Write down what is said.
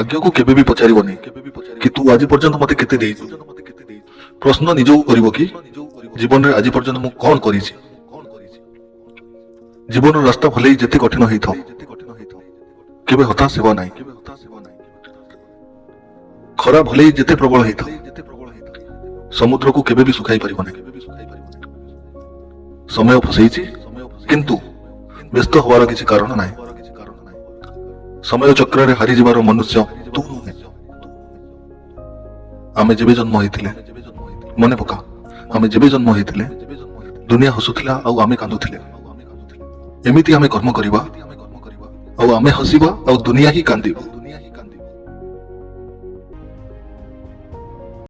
ଭାଗ୍ୟକୁ କେବେ ବି ପଚାରିବନି କି ତୁ ଆଜି ପର୍ଯ୍ୟନ୍ତ ମତେ କେତେ ଦେଇଛୁ। ପ୍ରଶ୍ନ ନିଜକୁ କରିବ କି ଜୀବନରେ ଆଜି ପର୍ଯ୍ୟନ୍ତ ମୁଁ କଣ କରିଛି। ଜୀବନର ରାସ୍ତା ଭଲେ ଯେତେ କଠିନ ହେଇଥାଉ, କେବେ ହତାଶ ହେବ ନାହିଁ। ଖରା ଭଲେ ଯେତେ ପ୍ରବଳ ହେଇଥାଉ, ସମୁଦ୍ରକୁ କେବେ ବି ଶୁଖାଇ ପାରିବ ନାହିଁ। ସମୟ ଫସେଇଛି, କିନ୍ତୁ ବ୍ୟସ୍ତ ହବାର କିଛି କାରଣ ନାହିଁ। ସମୟ ଚକ୍ରରେ ହାରିଯିବାର ମନୁଷ୍ୟ ତୁ ନୁହେଁ। ଆମେ ଯେବେ ଜନ୍ମ ହେଇଥିଲେ, ମନେ ପକା, ଆମେ ଯେବେ ଜନ୍ମ ହେଇଥିଲେ, ଦୁନିଆ ହସୁଥିଲା ଆଉ ଆମେ କାନ୍ଦୁଥିଲେ। ଏମିତି ଆମେ କର୍ମ କରିବା ଆଉ ଆମେ ହସିବା ଆଉ ଦୁନିଆ ହିଁ କାନ୍ଦିବ।